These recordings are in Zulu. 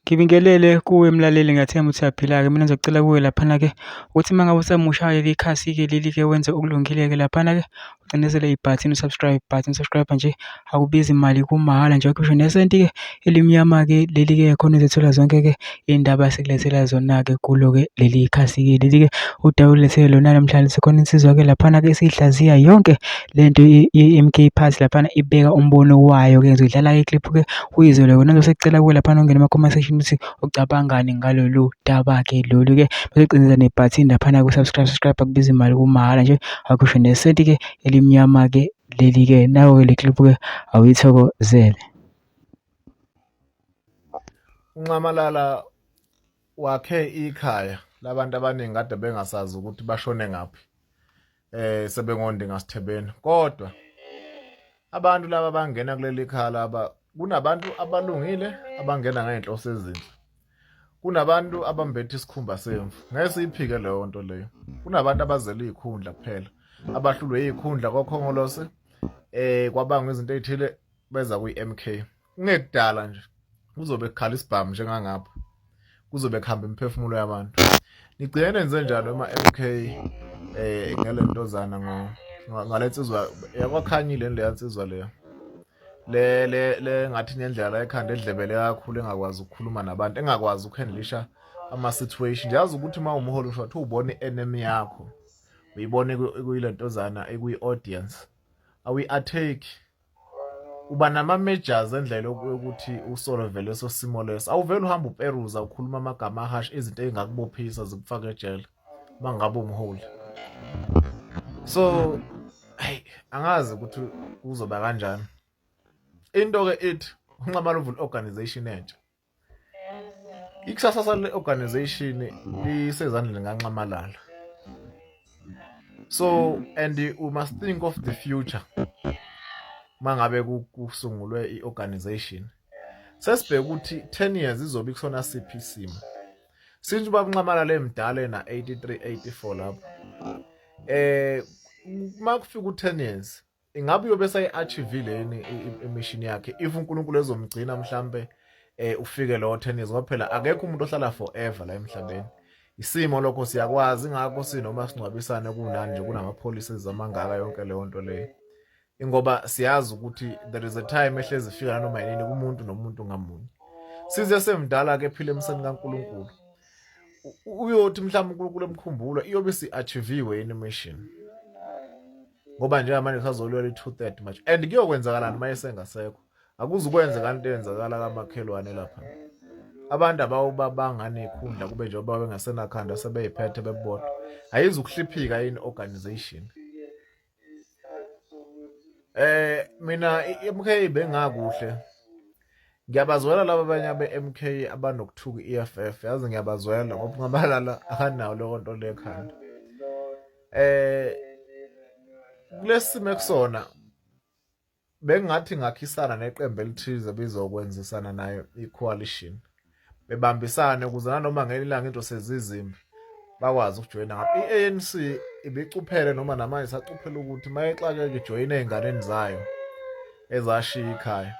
Ngibingelele kuwe mlaleli, ngiyathemba ukuthi uyaphila-ke. Mina ngizocela kuwe laphana-ke ukuthi uma ngabe usamusha-ke ikhasi-ke leli-ke wenze okulungile-ke laphana-ke, ucindezele ibhathini u-subscribe button. Subscribe nje akubizi mali kumahhala nje awukhishwa nesenti-ke elimnyama-ke leli-ke khona uzothola zonke-ke iy'ndaba esikulethela zona-ke kulo-ke leli khasi-ke leli-ke udaba olulethele lona namhlanje sekhona insizwa-ke laphana-ke esiyihlaziya yonke lento ye-M_K Party laphana ibeka umbono wayo-ke ngizodlala i-clip-ke uyizwe wena ngizokucela kuwe laphana ungene ema-comment section ukuthi ucabangani ngalolu daba-ke lolu-ke bese ucindezela nebhathini laphana ku-subscribe subscribe akubizi imali kumahhala nje akusho nesenti-ke elimnyama-ke leli-ke nawo-ke le clip-ke awuyithokozele. UNxamalala wakhe ikhaya labantu abaningi kade bengasazi ukuthi bashone ngaphi eh sebengondinga sithebeni kodwa abantu laba bangena kuleli khaya laba kunabantu abalungile abangena ngey'nhloso ezinhle kunabantu abambethe isikhumba semvu ngeke siyiphike leyo nto leyo kunabantu abazele iy'khundla kuphela abahlulwe iy'khundla kokhongolose eh kwabangwa izinto ey'thile beza kwi-MK kungekudala nje kuzobe kukhala isibhamu njengangapha kuzobe kuhamba imiphefumulo yabantu nigcine nenze njalo ema-MK eh ngale ntozana ngo ngale nsizwa yakwakhanyile leya nsizwa leyo le le le ngathi nendlela la ekhanda edlebele kakhulu engakwazi ukukhuluma nabantu engakwazi ukuhandlisha ama situation yazi ukuthi uma umholi usho ukuthi ubona i-enemy yakho uyibone kuyile ntozana ekuyi audience awi attack uba nama-majors endlela yokuthi usolve leso simo leso awuvele uhambe uperuza ukhuluma amagama ahash izinto ey'ngakubophisa zikufake ejele uma ngabe umholi so hayi angazi ukuthi kuzoba kanjani into-ke ithi unxamala uvula i-organization entsha Ikusasa sale organization lisezandleni kaNxamalala. So and we must think of the future. Mangabe kusungulwe iorganization. Sesibheka ukuthi 10 years izobe kusona siphi isimo. Since ubaba uNxamalala emdala ena 83 84 lapho. Eh makufika u10 years ingabe uyobe sayi-achievile yini i-mission yakhe if uNkulunkulu ezomgcina mhlambe eh ufike lo 10 years ngoba phela akekho umuntu ohlala forever la emhlabeni isimo lokho siyakwazi ingakho sinoma singcwabisane kunani nje kunama-policies amangaka yonke leyo nto leyo ingoba siyazi ukuthi there is a time ehlezi ifika nanoma yinini kumuntu nomuntu ngamunye size semdala ke ephila emseni kaNkulunkulu uyothi mhlawumbe uNkulunkulu emkhumbula iyobe si-achieviwe yini mission ngoba njengamanje kusazolwela i-two third manje and kuyokwenzakalani uma esengasekho akuzukwenzeka into eyenzakala kamakhelwane lapha abantu abawubabanga nekhundla kube njengoba bengasenakhanda sebeyiphethe bebodwa ayizukuhliphika yini organization eh mina i-MK bengakuhle ngiyabazwela laba abanye abe-MK abanokuthuka i-EFF yazi ngiyabazwela ngoba ungabalala akanawo leyo nto le ekhanda eh kulesimo ekusona bengathi ngakhisana neqembu elithize bizokwenzisana nayo i-coalition bebambisane ukuze nanoma ngelinye ilanga into sezizimbi bakwazi ukujoyina ngapha i-ANC ibicuphele noma namanje isacuphela ukuthi mayexakeka ijoyine ey'nganeni zayo ezashiya ikhaya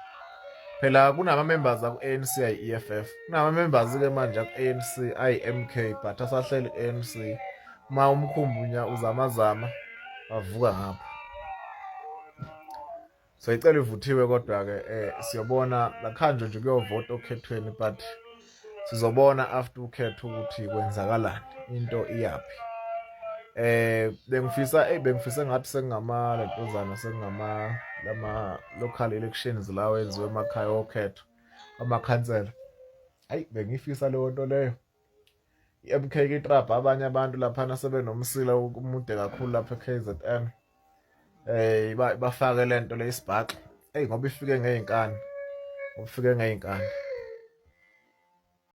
phela kunama-members aku-ANC ayi-EFF kunama-members-ke manje aku-ANC ayi-MK but asahleli ku-ANC uma umkhumbunya uzamazama bavuka ngapha so icela ivuthiwe kodwa ke eh siyobona lakhanjwe nje kuyovota okhethweni but sizobona after ukhetho ukuthi kwenzakalani into iyaphi eh bengifisa eh bengifisa ngathi sekungama lentozana sekungama lama local elections lawo enziwe emakhaya okhetho amakhansela hayi bengifisa leyo nto leyo i-MK kitrap abanye abantu laphana sebenomsila umude kakhulu lapha e-KZN eh bafake lento le isibhaxu hey ngoba ifike ngezinkani ufike ngezinkani.